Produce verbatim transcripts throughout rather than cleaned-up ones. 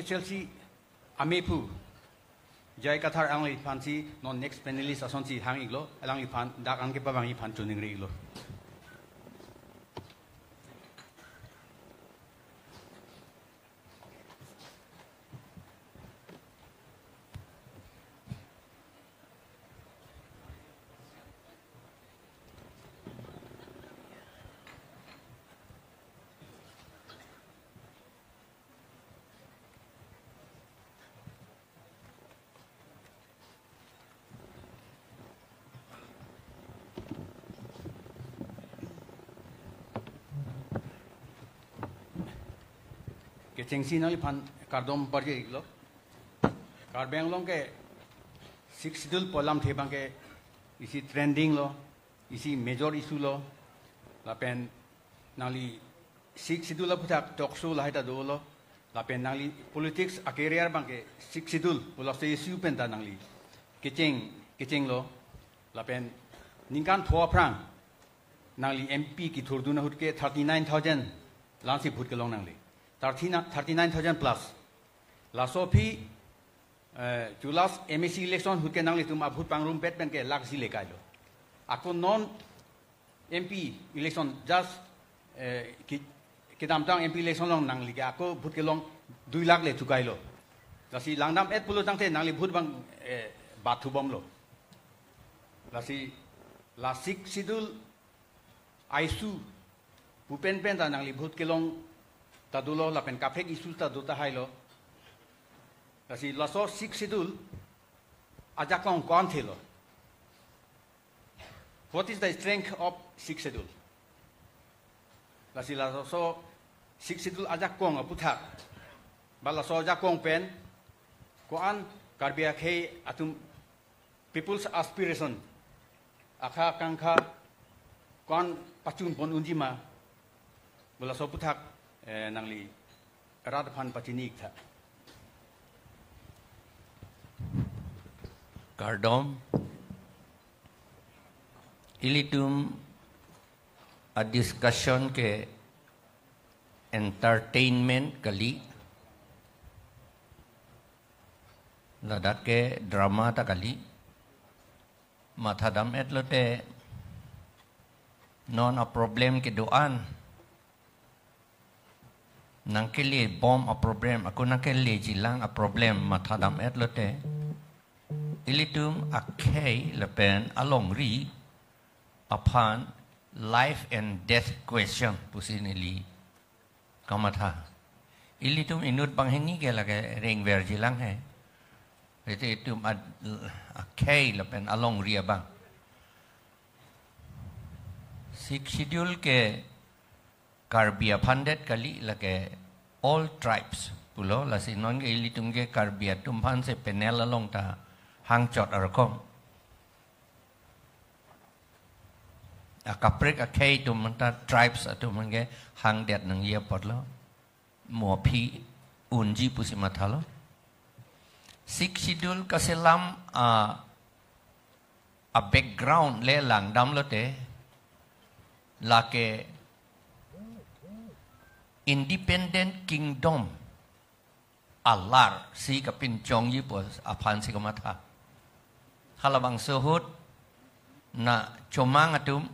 Chelsea amephu J I Kathar alangliphan si non next panelist asonsi hang-iklo, alangliphan dak an kepavang-ji aphan choningri-iklo. Kechengsi nangliphan kardom parje-iklo. Karbi Anglong ke Sixth Schedule pu alamthe abangke isi trending lo, isi major issue lo, lapen nangli Sixth Schedule aputhak talk show lahai ta dolo, lapen nangli politics a-career abangke Sixth Schedule pu laso issue pen ta nangli kecheng, kechenglo, lapen ningkan pho aphrang nangli M P kethurdun ahut ke thirty-nine thousand langsi vote kelong nangli. Thirty, thirty-nine thousand plus. Laso aphi, eh, chu last M A C election ahut ke nanglitum a-vote pangrumpet pen ke lakh isi le kailo. Ako non M P election just, eh, ki, kedamtang M P election along nangli ke ako vote kelong dui lakh le thukailo. Lasi langdam-et pulo tangte nangli vote abang, eh, bathubomlo. Lasi la Sixth Schedule a-issue pu penpen ta nangli vote kelong ta dolo lapen kaprek issue ta do tahailo. Lasi laso Sixth Schedule ajakong ko-an thelo? What is the strength of Sixth Schedule? Lasi laso Sixth Schedule ajakong aputhak, ba laso ajakong pen ko-an Karbi akhei atum people's aspiration, akha akankha ko-an pachunpon unjima, pu laso aputhak, eh, nangli rat aphan pachini-iktha. Kardom. Ilitum a-discussion ke entertainment kali, ladak ke drama ta kali. Mathadam-et lote non a-problem kedo-an, nangkele bom a-problem, ako nangkeleji lang a-problem mathadam-et lote, ilitum akhei lapen alongri aphan life and death question pusi neli kamatha. Ilitum inut banghini ke lake rengverji lang he. Ilitum ad-, akhei lapen alongri abang. Sixth Schedule ke Karbi aphan det kali, lake all tribes pulo, lasi non ke ilitum ke Karbi atum aphan si panel along ta hangchot arkom. Akaprek akhei atum anta tribes atum ke hangdet nangji apotlo. Mo aphi unji pusi mathalo. Sixth Schedule kaselam a, a-background le langdam lote, lake independent kingdom alar si kapinchongji pu aphan si kamatha. Halabangso ahut na chomang atum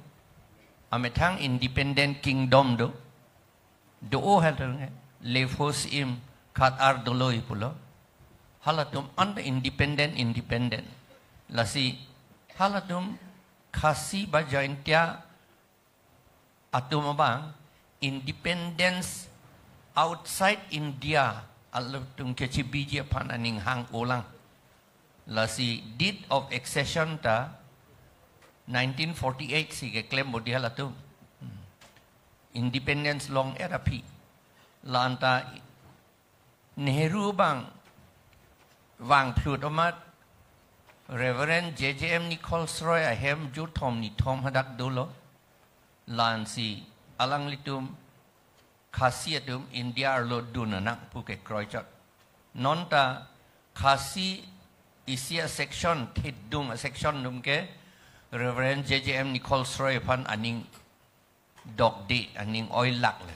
amethang independent kingdom do, do-o hal nge, Lefos Im Khatar Doloi pulo. Halatum anta independent, independent. Lasi halatum Khasi ba Jaintia atum abang independence outside India atum kechebiji aphan aning hang-olang. Lasi deed of accession ta nineteen forty-eight si keklem bodi halatum. Hmm. Independence long-et aphi. La anta Nehru abang vangphlut amat Reverend J J M Nichols Roy ahem juthom nithom hadak dolo. Lansi alanglitum Khasi atum India arlo dun anang pu kekroichot. Nonta Khasi isi a-section, thidung a-section atum ke Reverend J J M Nichols Roy aphan aning dokde, aning oilak le.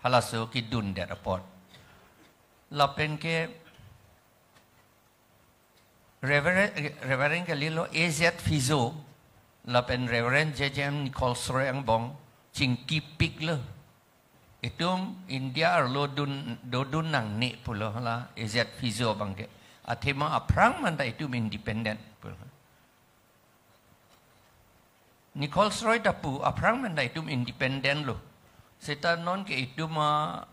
Halaso kedundet apot. Lapen ke Reverend, Reverend kalilo A Z Fizo, lapen Reverend J J M Nichols Roy angbong, chingkipiklo. Itum India arlo dun, dodun nangne pulo hala A Z Fizo abangke. Athema aphrang manta itum independent pulo. Nichols Roy ta pu aphrang manta itum independent lo. Seta non ke itum a,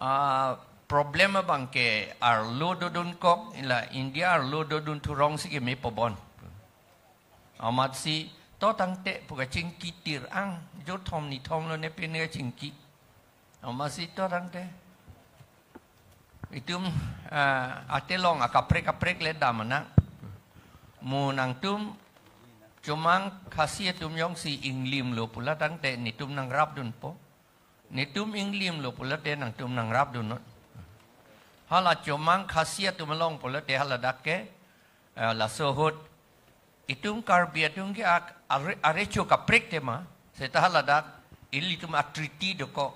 a problem abangke arlo dodunkok, ila India arlo dodun thurong si keme pobon. Amatsi to tangte pu kachingki tir ang, jo thom ni thom lo ne pine kachingki. Amatsi to tangte. Itum, ah, atelong akaprek kaprek le dam anak. Mo nangtum Chomang Khasi atum jongsi inglim lo pula tangte netum nangrapdunpo. Netum inglim lo pula te nangtum nangrapdun non. Hala Chomang Khasi atum along pula te hala dak ke, eh, laso ahut itum Karbi atum ke ak-, are, arecho kaprek tema, seta hala dak ilitum a treaty dokok.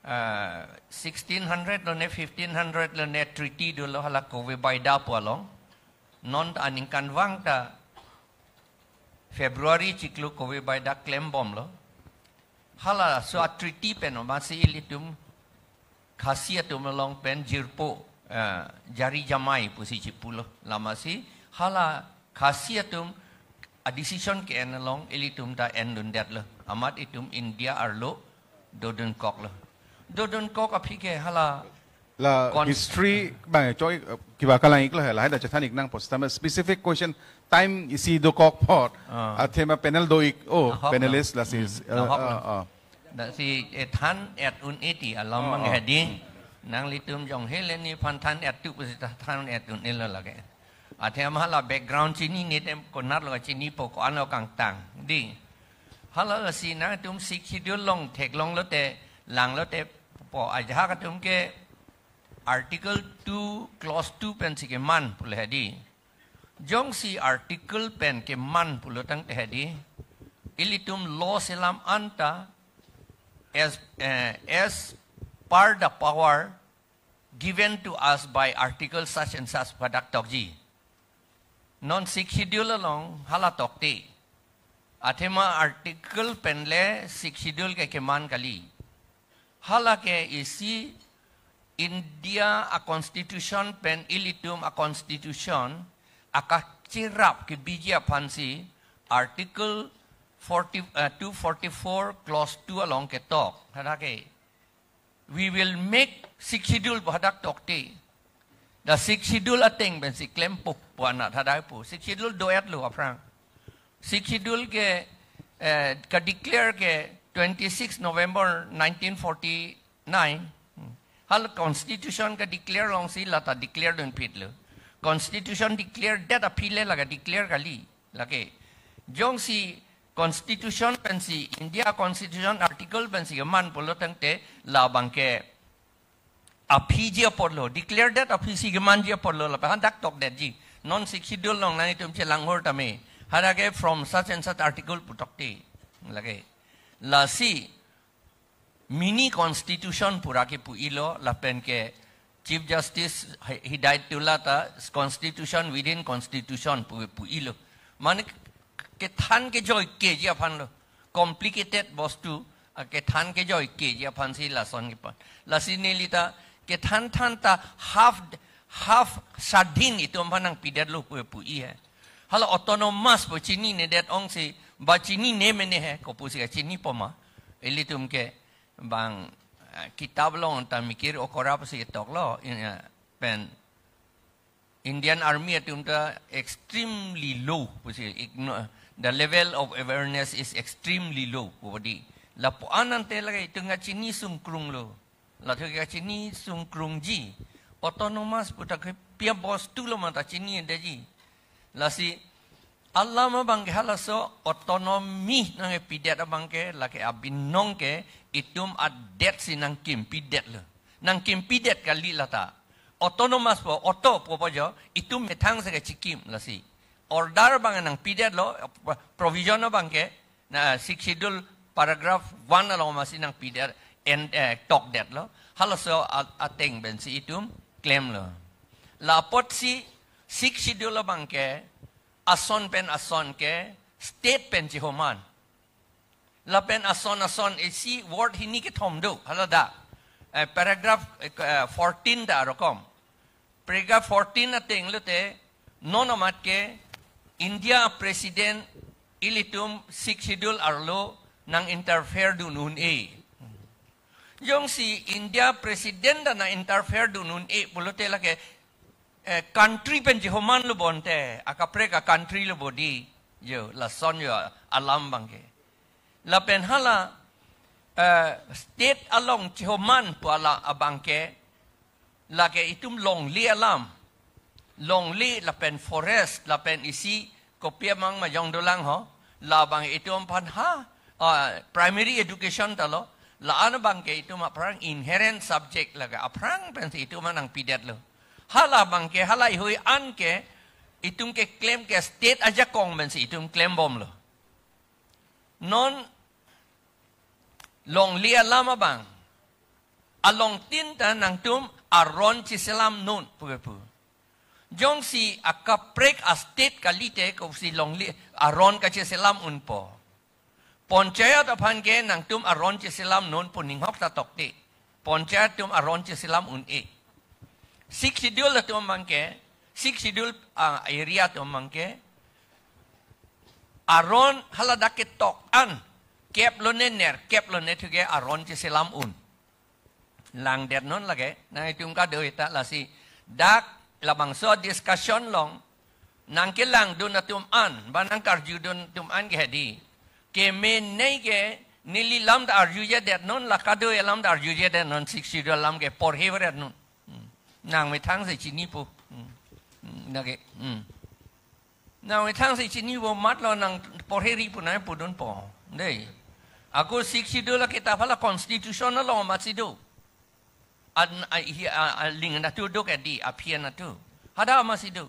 Ah, sixteen hundred lo ne fifteen hundred lo ne treaty dolo hala Kove Baida pu along. Non ta aningkanvang ta February chiklo Kove Baida klembomlo. Halaso a treaty pen amatsi ilitum Khasi atum along pen jirpo, ah, jari jamai pusi chipulo. Lamatsi hala Khasi atum a decision ke-en along ilitum ta endundetlo. Amat itum India arlo dodunkoklo. Dodunkok aphi ke hala la kon- history bang choi, eh, kiba kalang iklo hala haida chethan ik nangpo sitame specific question time isi dokok apot. Ah. Athema panel do ik, oh, ahok panelist lo. Lasi, hmm, eh, ahok lo. Eh, eh. Lasi, eh, than et un-e ti alam, oh, mang, oh, hedi. Nanglitum jong hele nephan than et tu pusi ta than et un-e lo lake. Athema hala background chinine te konatlo chinipo, ko-anlo kangtang. Di. Hala lasi nangtum Sixth Schedule along theklonglo te, langlo te po ajahak atum ke Article two, Clause two pensi keman pule hedi. Jongsi article pen keman pulo tangte hedi, ilitum law selam anta as, eh, as per the power given to us by article such and such pu hadak tokji. Non Sixth Schedule along hala tokte. Athema article pen le Sixth Schedule ke keman kali. Hala ke isi India a constitution pen ilitum a constitution akacherap kebiji aphansi article forty, eh, two forty-four clause two along ketok. Hadak ke we will make Sixth Schedule pu hadak tokte. The Sixth Schedule ateng pensi klempo pu anat hadak pu. Sixth Schedule do-etlo aphrang. Sixth Schedule ke, eh, ka-declare ke twenty-six November nineteen forty-nine. Hmm. Hala constitution ka-declare alongsi lata declare dunphitlo. Constitution declare det aphi le lake declare kali. Lake, jongsi constitution pensi, India constitution article pensi keman pulo tangte labang ke aphiji apotlo, declare det aphisi kemanji apotlo, lapen hadak tokdetji. Non Sixth Schedule along nanglitum chelang hor tame. Hadak ke from such and such article pu tokte. Lake, lasi mini constitution pu ra kepu-ilo, lapen ke Chief Justice Hi-, Hidayatullah ta constitution within constitution pu, pu-ilo. Mane kethan kejoikeji aphanlo. Complicated bostu, a kethan kejoikeji aphansi lason kepan. Lasi nelita kethan than ta half, half sadhin itum aphan nangpidetlo pu, pu-i he. Hala autonomous pu chininedet ongsi, ba chinine mene he, kopusi kachinipo ma. Ilitum ke bang, eh, kitab along ta Mikir Okora pusi toklo, in, eh, pen Indian Army atum ta extremely low pusi, igno-, the level of awareness is extremely low pu di. Lapu-an ante lake itum kachini sungkrunglo. Latum kachini sungkrungji. Autonomous pu ta ke pia bostulo mata chinidetji. Lasi alam abang ke halaso autonomy nangkepidet abang ke lake abinong ke itum adet si nangkimpidetlo. Nangkimpidet kali lata. Autonomous pu, auto pu pa jo, itum methang si kachikim lasi. Order abang nangpidetlo, provision abang ke, na Sixth Schedule paragraph one along masi nangpidet, en, eh, tokdetlo. Halaso a-, ateng pensi itum klemlo. La apotsi Sixth Schedule abangke ason pen ason ke state pen chihoman. Lapen ason ason isi word hini kethom do, hala dak. Eh, paragraph, eh, fourteen ta rokom. Paragraph fourteen ateng lote, non amat ke India President ilitum Sixth Schedule arlo nang-interfere dun un-e. Jongsi India President ta nang-interfere dun un-e pulote lake, eh, country pen chihoman lo bonte, akaprek a-country lo bodi. Jo, lason jo alam abangke. Lapen hala, eh, state along chihoman pu alam abangke, lake itum longle alam. Longle lapen forest, lapen isi kopi amang majong dolang ho. Labang itum aphan ha, ah, primary education ta lo. La-an abangke itum aphrang inherent subject lake aphrang pensi itum nangpidetlo. Hala abangke, hala ihui an ke, itum keklem ke state ajakong pensi itum klembomlo. Non longle alam abang, alongtin ta nangtum aron chiselam non puke pu. Jongsi akaprek a-state kalite kosi longle aron kachiselam unpo. Panchayat aphan ke nangtum aron chiselam non pu ninghok ta tokte. Panchayat atum aron chiselam un-e. Sixth Schedule atum abangke, Sixth Schedule, ah, area atum abangke, aron haladak ketok an, kep lone nerkep lone thuke aron chiselam un. Langdet non lake, nang itum kado-i ta lasi. Dak labangso discussion along, nangkelangdun atum an, ba nangkarjudun atum an ke hedi. Kemenei ke neli lam ta arjujedet non, la kado-i alam ta arjujedet non, Sixth Schedule alam ke porhevret non. Hmm. Nangmethang si chinipo. Hmm. Hmm. Nake. Hmm. Nangmethang si chinipo, matlo nang porheri pu nang pudunpo. Dei. Ako Sixth Schedule akitap hala constitution along amatsi do. An, a, hi, a, a, ling natu do ke di, aphian natu. Hadak amatsi do.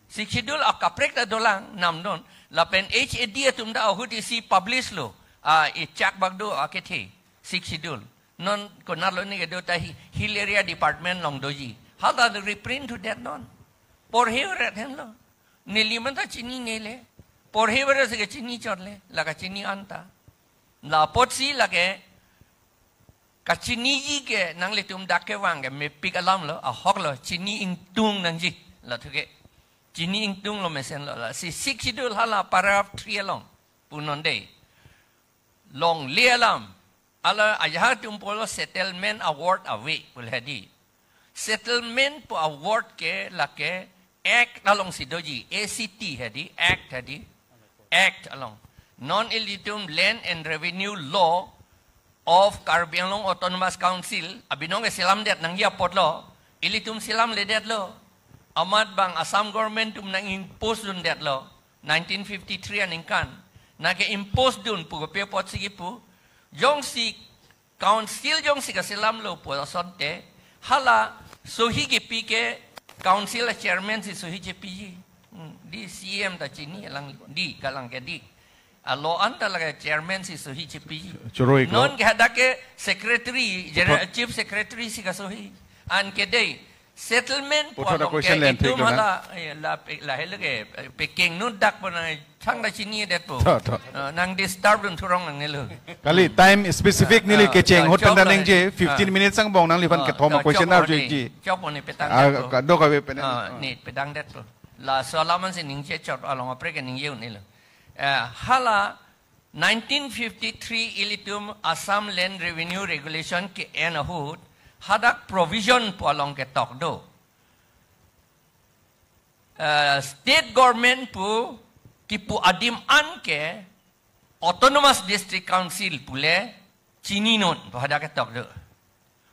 Sixth Schedule akaprek ta dolang, namdon. Lapen H A D atum ta ahut isi publish lo. A, ichak bak do akethe. Sixth Schedule. Non konatlo ni kedo ta hi-, Hill Area Department along doji. Hala reprint thudet non. Porhevret henlo. Neli man ta chininele. Porhevret si kachini chotle. La kachini anta. La apotsi lake kachiniji ke nanglitum dak kevang ke mepik alam lo, ahok lo, chini ingtung nangji. La thuke. Chini ingtunglo mesenlo, lasi Sixth Schedule hala paragraph three along punon dei. Longle alam. Hala ajahak atum pulo settlement award ave pule hedi. Settlement pu award ke lake Act alongsi doji, A C T hedi, Act hedi, Act along. Non ilitum Land and Revenue Law of Karbi Anglong Autonomous Council, abinong ke selamdet nangji apotlo, ilitum selamledetlo. Amat bang Assam government atum nang-impose dundetlo, nineteen fifty-three aningkan. Nang ke-impose dun pu kopi apotsi kipu. Jongsi council jongsi kaselamlo pu asonte, hala sohi kipi ke council a-chairman si sohi chepiji. Hmm, di C M ta chini alang di, kalang ke di. Alo anta lake chairman si sohi chepiji. Choroi ko. Non ke hadak ke secretary, general, Puthot chief secretary si kasohi. An ke dei, settlement pu Puthot along ke question lengthe itum ko na. Hala, eh, la pe-, lahelo ke, eh, peking nun dak pu nang thangta chinidetpo. Tho, tho. Eh, nang disturb dun thurong nangnelo. Kali time specific Ah, neli ah, kecheng ah, ahut chok pen ta lo nangji, hai. Fifteen Ah. minutes angbong nangliphan Ah, kethom ah, a-question chok arju ni. Ji. Chok ni petang Ah, detpo. Ka-, do kave pen. Ah, ni petang detpo. Laso alam ansi ningje chot along apre ke ningje un-elo. Eh, hala nineteen fifty-three ilitum Assam Land Revenue Regulation ke-en ahut, hadak provision pu along ketok do. Eh, state government pu kipu adim an ke Autonomous District Council pule chininon pu hadak ketok do.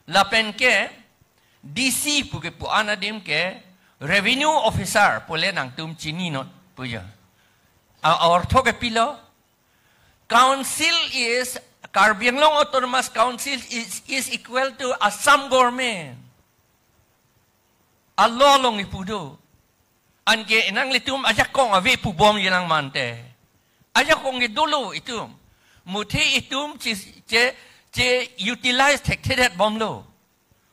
Lapen ke D C pu kipu an adim ke revenue officer pule nangtum chininon pu jo. A, a-ortho ke pilo? Council is, Karbi Anglong Autonomous Council is, is equal to Assam government. Alo along ipu do. Anke nanglitum ajakong ave pubomji nang mante. Ajakong ke dolo itum. Muthe itum che, che, che utilize thekthedet bomlo.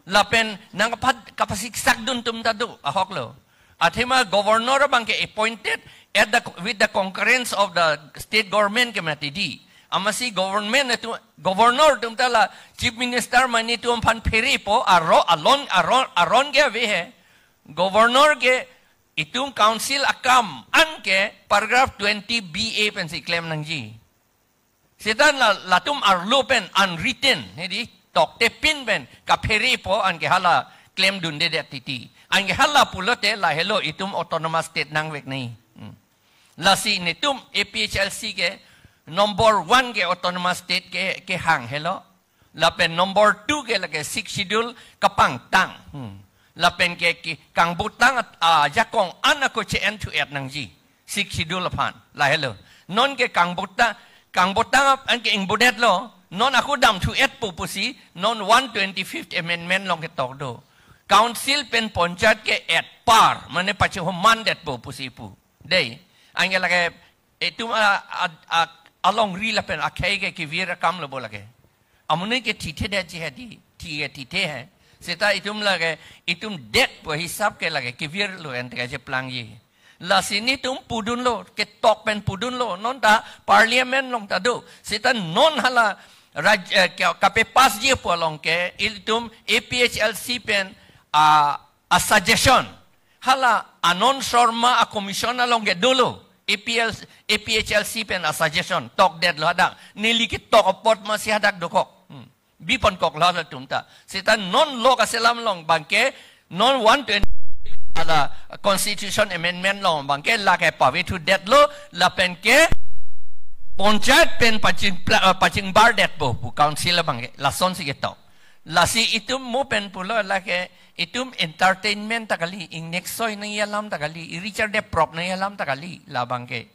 Lapen nangkaphat kapasiksak dun atum ta do, ahok lo. Athema governor abang ke appointed at the, with the concurrence of the state government ke mati di. Amatsi government atum, governor atum ta la chief minister mane atum aphan pherepo, aro, alon, aron, aron ke ave he. Governor ke itum council akam an ke paragraph twenty B A pensi klem nangji. Seta la, latum arlo pen unwritten, hedi, toktepin pen kapherepo, anke hala klem dundedet titi. Anke hala pulote lahelo itum autonomous state nangvek nai. Hmm. Lasi netum A P H L C ke number one ke autonomous state ke, kehang helo. Lapen number two ke lake Sixth Schedule kapangtang. Hmm. Lapen ke, ke kangbutang at, ah, jakong an ako che-en thu-et nangji. Sixth Schedule aphan. Lahelo. Non ke kangbutang, kangbutang ap-, anke ingbudetlo. Non ako dam thu-etpo pusi, non one twenty-fifth amendment along ketok do. Council pen panchayat ke at par, mane pachehumandetpo pusi pu. Dei, anke lake itum a, a, a, alongri lapen akhei ke kevir akam lo bo lake. Amonit ke thithedetji hedi, thi ke thithe he. Seta itum lake, itum detpo hisap ke lake kevirlo ente kacheplangji. Lasi netum pudunlo, ketok pen pudunlo, non ta parliament along ta do. Seta non hala raj-, eh, ke, kapepassji pu along ke, ilitum A P H L C pen, ah, a suggestion. Hala Anand Sharma a commission along ke dolo. A P L, A P H L C pen a suggestion. Tokdetlo hadak. Neli ketok apot masi hadak dokok. Hmm. Biponkoklo halatum ta. Seta non lo kaselam along abang ke, non one twenty hala constitution amendment along abang ke lake pavethudetlo, lapen ke panchayat pen paching pla-, eh, pachingbardetpo pu council abang ke. Lasonsi ketok. Lasi itum mo pen pulo lake itum entertainment ta kali, ingnek soi nangji alam ta kali, irichar de prop nangji alam ta kali, labang ke.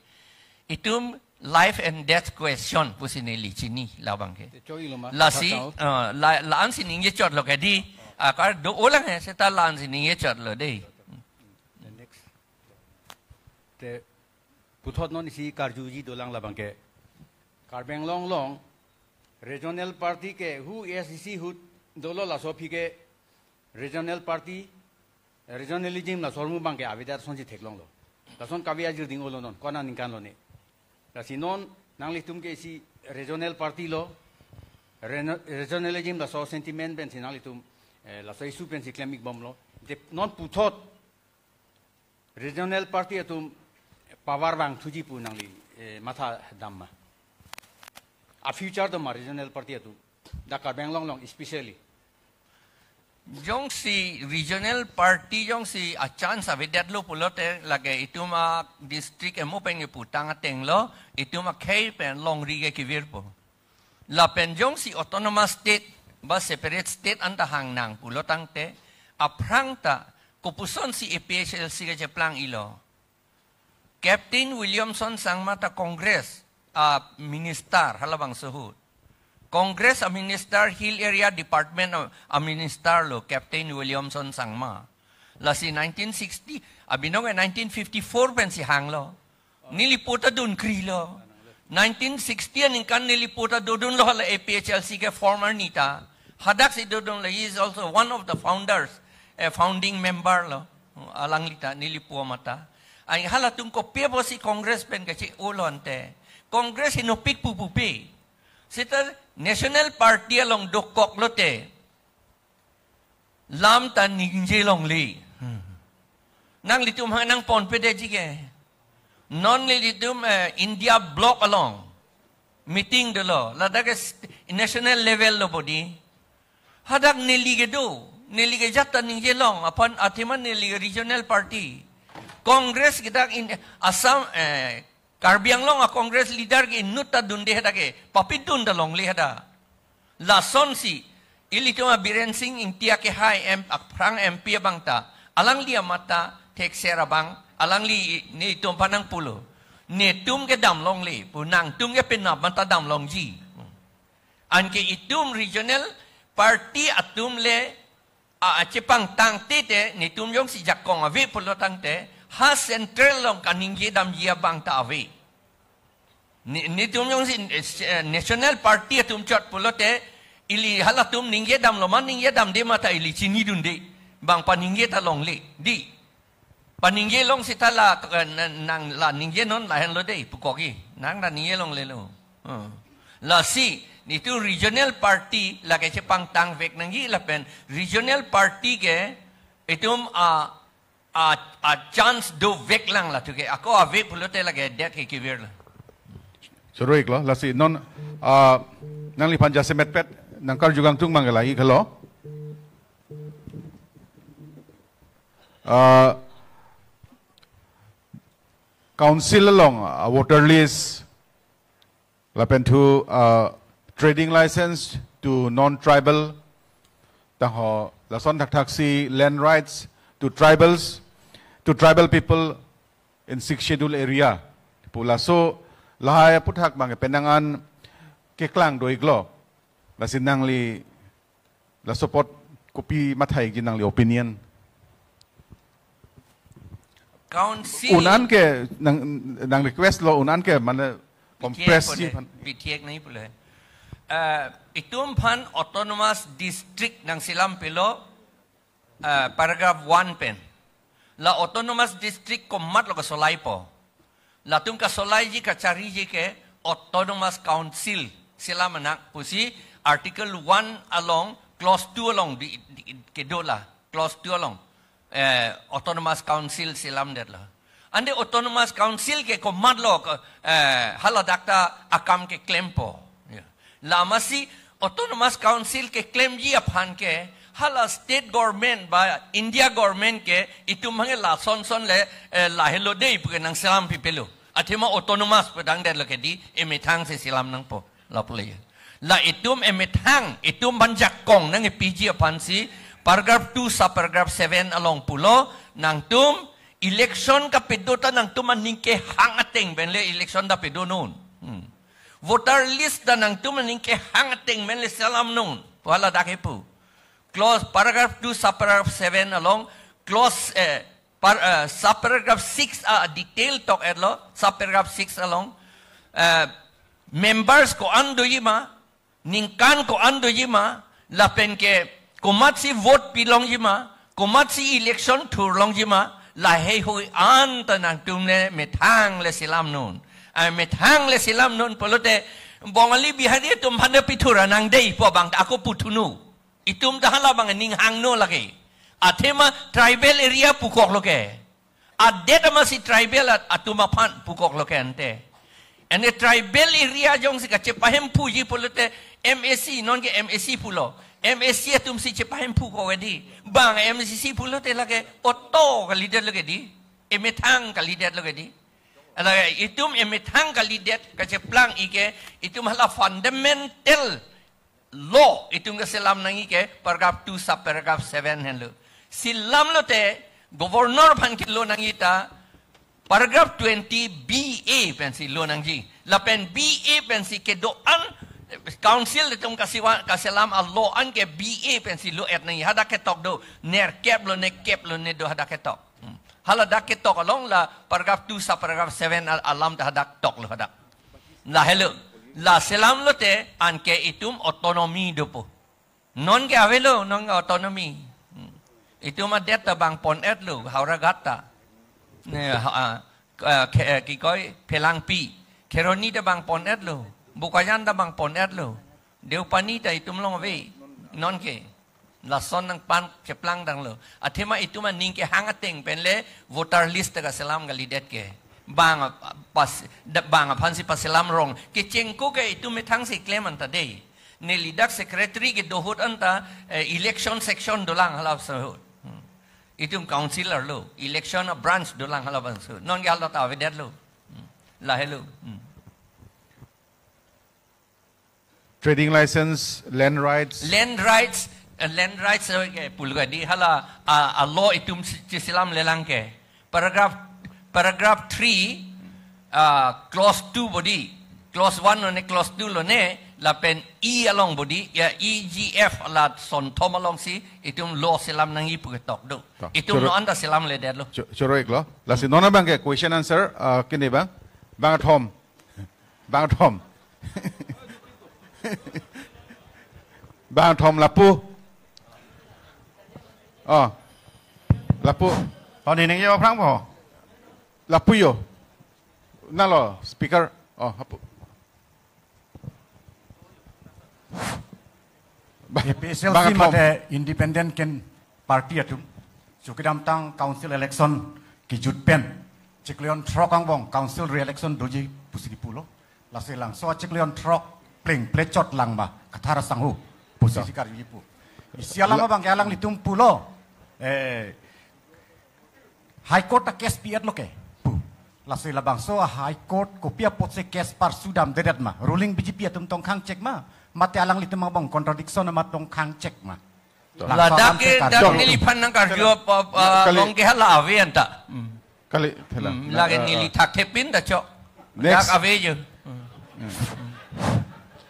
Itum life and death question pusi neli chini labang ke. Te choi lo ma, Lasi, kacau. Eh, la, la-ansi ningjechotlo ke di, akar do-olang he, seta la-ansi ningjechotlo dei. The next. Te puthot non isi karjuji dolang labang ke. Karbi Anglong along regional party ke hu A S D C ahut dolo, laso aphi ke regional party, regionalism laso ahormu abang ke avedet asonsi theklonglo. Lason kave ajir ding-olo non, kona ningkan lone. Lasi non nanglitum ke isi regional party lo, reno-, regionalism laso sentiment pensi nanglitum, eh, laso issue pensi klem-ikbomlo. Te non puthot regional party atum power vangthuji pu nangli, eh, matha dam ma? A future do ma regional party atum, dak Karbi Anglong along especially? Jongsi regional party jongsi a chance avedetlo pulote lake itum a district emo pen keputang atenglo, itum akhei pen longri ke kevirpo. Lapen jongsi autonomous state ba separate state anta hangnang pulo tangte, aphrang ta kopusonsi A P H L C kacheplang-ilo? Captain Williamson Sangma ta Congress a minister halabangso ahut. Congress a minister, Hill Area Department a, a minister lo Captain Williamson Sangma. Lasi nineteen sixty, abinong ke nineteen fifty-four pensi hanglo. Neli po ta dunkrilo. Nineteen sixty aningkan neli po ta dodunlo hala A P H L C ke former neta. Hadaksi dodunlo, he is also one of the founders, a founding member lo. Alangli ta neli po mata. Ai halatum kopi apotsi Congress pen kache-olo ante. Congress inopik pu pupe. Seta National Party along dokok lote. Lam ta ningje longle. Hmm. Nanglitum ha nangponpedetji ke. Non nelitum, eh, India bloc along meeting dolo. Ladak ke st-, national level lo bodi. Hadak neli kedo. Neli ke jat ta ningje long. Aphan athema neli ke regional party. Congress ke dak in Assam, eh, Karbi Anglong a Congress leader ke inut ta dunde hadak ke, papidun ta longle hadak. Lasonsi, ilitum a Biren Singh Ingti akehai M-, aphrang M P abang ta, alangli amat ta thekser abang, alangli netum aphan nangpulo. Netum ke dam longle, pu nangtum ke penap amat ta dam longji. Anke itum regional party atum le, a, achepangtang tete, netum jongsi jakong ave pulo tangte, ha central along kaningje damji abang ta ave. Ne-, netum jongsi, eh, national party atum chot pulote, Ili halatum ningje damlo ma, ningje damde ma ta ili chinidunde. Bang paningje ta longle, dei. Paningje long seta la, eh, na-, nang la ningjenon lahenlo dei, pukokji. Nang la ningje longlelo. Hmm. Lasi, itum regional party lake chepangtangvek nangji lapen regional party ke itum a, a, a chance dovek lang la thuke. Ako ave pulote lake det ke kevirlo. Choro-iklo, lasi non, ah, nangliphan jasemetpet nangkarju kangtung mang ke la-iklo. Ah, council along, ah, voter list, lapen thu, ah, trading license to non-tribal, tangho lason thakthaksi land rights to tribals, to tribal people in sixth schedule area pu laso lahai aphuthak bang penang an keklang do-iklo. Lasi nangli laso apot kopi mathai-ikji nangli opinion? Council. Un-an ke nang, nang request lo, un-an ke mane compress ji phan. Pithiek nangji pulo. Eh, itum aphan autonomous district nangselam pilo, eh, paragraph one pen. La autonomous district komatlo kasolaipo? Latum kasolaiji kachariji ke autonomous council selam nang pusi article one along clause two along di, di, kedo la clause two along, eh, autonomous council selamdetlo. Ante autonomous council ke komatlo ke, eh, hala dakta akam keklempo. Ya. Lasi autonomous council keklemji aphan ke hala state government ba India government ke itum hanghe lasonson le, eh, lahelo dei puke nangselam pipelo. Athema autonomous pedangdetlo ke dei, emethang si selam nangpo. Lapu le. La itum emethang, itum aphan jakong nangkepiji aphansi paragraph two subparagraph seven along pulo, nangtum election kapedo ta nangtum aning kehang ateng penle election ta pedonon. Hmm. Voter list ta nangtum aning kehang ateng penle selamnon pu hala dak kepu. Clause paragraph two subparagraph seven along clause, eh, par, eh, subparagraph six a detail tok-etlo, subparagraph six along, eh, members ko-an doji ma, ningkan ko-an doji ma, lapen ke komatsi vote pilongji ma, komatsi election thurlongji ma, laheihui anta nangtum le methang le selamnon. Ai methang le selamnon pulote Bongali Bihari atum aphan ta pithura nang dei pu abang ako puthunu. Itum ta hala abang ning hangno lake. Athema tribal area pukoklo ke. Adet amatsi tribal at-, atum aphan pukoklo ke ante. Ante tribal area jongsi kachepahemphuji pulote M A C, non ke M A C pulo. M A C atumsi chepahemphu ko ke dei. Bang M A C pulote lake auto kalidetlo ke dei. Emethang kalidetlo ke dei. Lake itum emethang kalidet kacheplang-ik ke itum hala fundamental law itum kaselam nangji ke paragraph two subparagraph seven henlo. Selamlote governor aphan kelo nangji ta paragraph twenty B A pensi lo nangji. Lapen B A pensi kedo-an council itum kasiwa-, kaselam a-law an ke B A pensi lo-et nangji. Hadak ketok do, nerkep lone, kep lone do hadak ketok. Hmm. Hala dak ketok along la paragraph two subparagraph seven al-, alam ta hadak toklo hadak. Lahelo, la selamlote anke itum autonomy dopo. Non ke avelo, non ke autonomy. Hmm. Itum adet ta bang pon-etlo, Howraghat ta. Ne, ha, ah, ke, ke, kikoi, Phelangpi. Kheroni ta bang pon-etlo. Bokajan ta bang pon-etlo. Deopani ta itum along ave. Non ke. Lason nangphan cheplangdanglo. Athema itum aning kehang ateng penle voter list ta kaselam kalidet ke. Bang a-, pas, da-, bang aphansi paselam rong. Kechengko ke itum methangsi klem anta dei. Neli dak secretary kedo ahut anta, eh, election section dolang hala ahut. Hmm. Itum councillor lo, election a-branch dolang hala ahut. Non ke hala ta avedetlo. Hmm. Lahelo. Hmm. Trading license, land rights. Land rights, eh, land rights, eh, ke pulo ke dei hala, ah, a-law itum si-, chiselamlelang ke. Paragraph, paragraph three, ah, clause two bodi, clause one lone, clause two lone, lapen E along bodi, ya E G F la sonthom alongsi, itum law selam nangji pu ketok do. Ta, itum choro-, non anta selamledetlo. Cho-, choro-iklo. Lasi non abang ke question answer, ah, kene bang, bang thom. Bang thom. Bangthom lapu. Oh. Lapu. Oh, nening yo aphrang po. Lapu yo. Nalo, speaker. Oh, hapu. Ba-, A P H L C bangthom. Mate independent ken party atum. Chukidamtang council election kejut pen chiklo jonthrok angbong council re-election doji pusi kipulo. Lasi labangso chiklo jonthrok pleng plechot lang ma Kathar asangho pusi. To. Karju kipu. Isi alam la- abang ke alanglitum pulo. Eh, High Court a case pi-et lo ke pu. Lasi labangso a High Court kopi apotsi case parsudamdedet ma. Ruling B J P atum tong khangchek ma. Mate alanglitum angbong contradiction ma tong khangchek ma. To. Labangso ladak alam ke, ke dak karju. Neliphan nangkarju ap-, ap-, ah, kali. Along ke hala ave anta. Hmm. Kali, thela. Hmm, na, lagi ah, neli ah. Thakthepin ta chok. Next. Dak ave je. Hmm.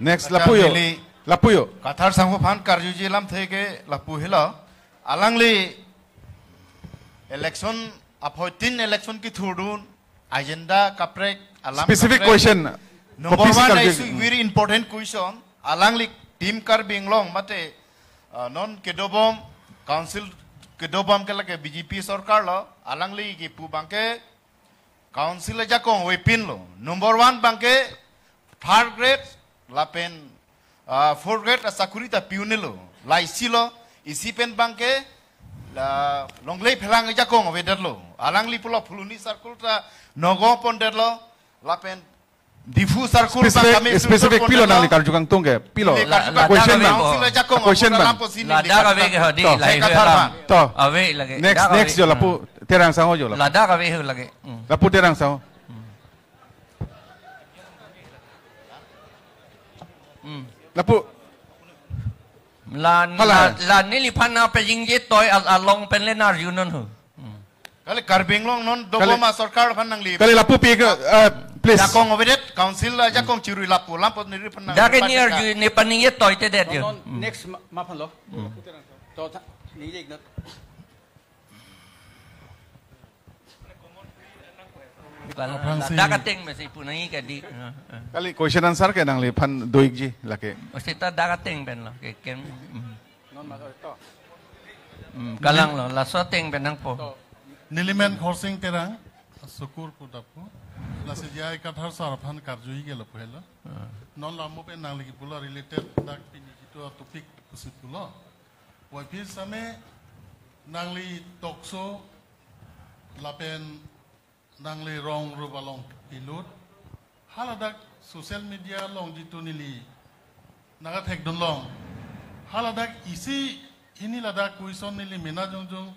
Next, acha lapu yo. Neli lapu yo. Kathar asangho aphan karjuji alamthe ke lapu helo. Alangli election aphoitin election kethurdun agenda kaprek alam specific kaprek. Question. Number kopisi one, karju? Is very important question. Alangli Team Karbi Anglong mate, ah, non kedobom council kedobom ke lake B J P sorkar lo, alangli kipu abang ke council ajakong avepin lo. Number one abang ke third grade lapen, ah, fourth grade asakuri ta pi-un-e lo. La isi lo, isi pen abang ke la longle phelang ajakong avedet lo. Alangli pulo Phuloni circle ta nogo pondet lo. Lapen Diphu circle specific, abang kami specific filter pilo pondet nangli lo. Karju kangtung ke, pilo. Neli la-, karju la-, kangtung question dak nang. Ave ko. Sila jakong question abang. Lam posi neli ladak ave karju ke hodi, kang. La isi ave alam. To. Ave lagi. Next, dak next ave. Jo lapu. Hmm. Terang asangho jo lapu. Ladak ave ho lagi. Hmm. Lapu Terang asangho. Hmm. Lapu. La, hala. La, la neliphan nangpajingjitoi al-, along pen le nang-arjunon ho. Hmm. Kali Karbi Anglong non dogo kali ma sorkar aphan nangli. Kali lapu pi ke, eh, please. Jakong avedet, council ajakong chirui lapu, lam apot neliphan nang. Dak ke ni party ka. Arju, ne paningjitoi tedet jo. Non, non, hmm. Next ma, ma aphan lo. Hmm. To, tha, ni jek na. Aphrangsi. Ladak ateng mesi punai kadi. Kali question answer ke nangliphan do-ikji lake. Mesti ta dak ateng pen lo ke ken. Hmm. Non ma to. Hmm, kalang lo, laso ateng pen nangpo. To. Neli men Khorsing Terang, Sukur pu dapu. Lasi J I Kathar sir aphan karjuji ke lapu helo. Ah. Non lam mo pen nangli kipulo related dak pini jitu topic pusi pulo. Wai phi same nangli talk show lapen nangli rong rup along pilut. Haladak social media along jitu neli nangkathekdun long. Haladak isi hini ladak question neli mena jongjong.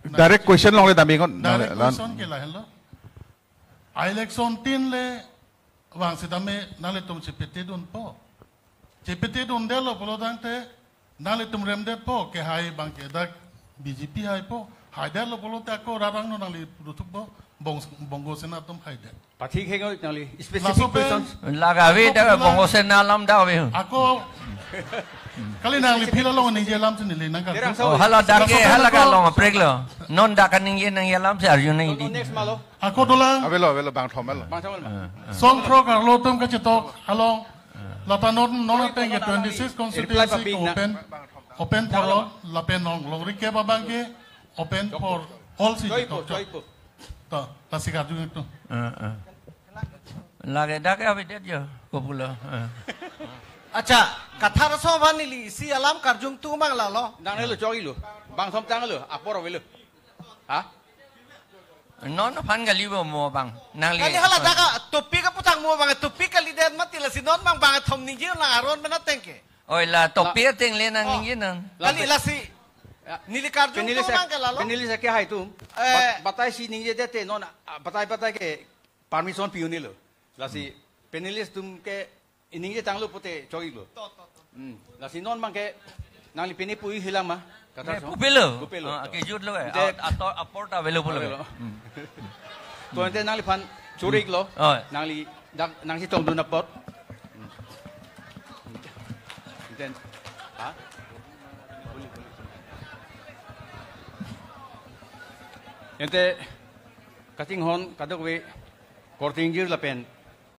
Direct question along le damji non. Direct question ke lahenlo. Election tin le vang sitame nanglitum chepetedunpo. Chepetedundetlo pulo tangte nanglitum remdetpo, kehai abang ke dak B J P haipo. Haidetlo pulote ako rat angno nangli puthukpo, Bong-, Bongo Sena atum haidet. Pathik hengo nangli specific laso pen questions. Laga ave ako dak pulang Bongo Sena alam dak ave. Ako kali nangli phila long ningje alam si neli nangkar. Terang Oh, sao. Haladak ke laso pen hala ako kalong aprek lo. Non dak kaningje nangji alam si arju nang. Next malo. Ako dolang. Avelo, avelo, bangthom avelo. Bangthom avelo. Ah, ah. Songthrok arlo atum kachetok along. Ah. Lata non, non ateng ke twenty-six constituency ke open, open for all, lapen non longri ke abang ke open for all si chetok. Joipo, joipo. To, lasi karju itu. Ah, ah. Lake dak ke avedet jo, kopulo. Ah. Acha, Kathar asangho aphan neli isi alam karju kangtung abang lalo. Nangnelo choklo. Bangthom tanglo, apor avelo. Ha? Non aphan kali bo mo abang. Nangli. Kali haladak a topic aphuthak mo abang, topic kalidet mati lasi non abang bangthom ningje lang aron mena tengke. Oi la topic la ateng le nang Oh. Ningje non. Kali lasi. Ya. Neli karju panelist kangtung ak-, abang ke lalo. Panelist akhai atum. Eh. Bat-, batai si ningjedet te non, ah, batai batai ke permission pi-un-e lo. Lasi panelist atum ke iningje tanglo pute choklo. To, to, to. Hmm. Lasi non abang ke nangli pini pu-i hilang ma? Kathar asangho. Pupelo. Pupelo. Ah, to. Kejut lo eh. Ante ah, ator apor ta avelo pulo. Avelo. Hmm. To ante nangliphan choriklo. Oh. Nangli dak nangchetongdun apot. Hmm. Then, ha? Ante kachinghon kadokave korte ingjir lapen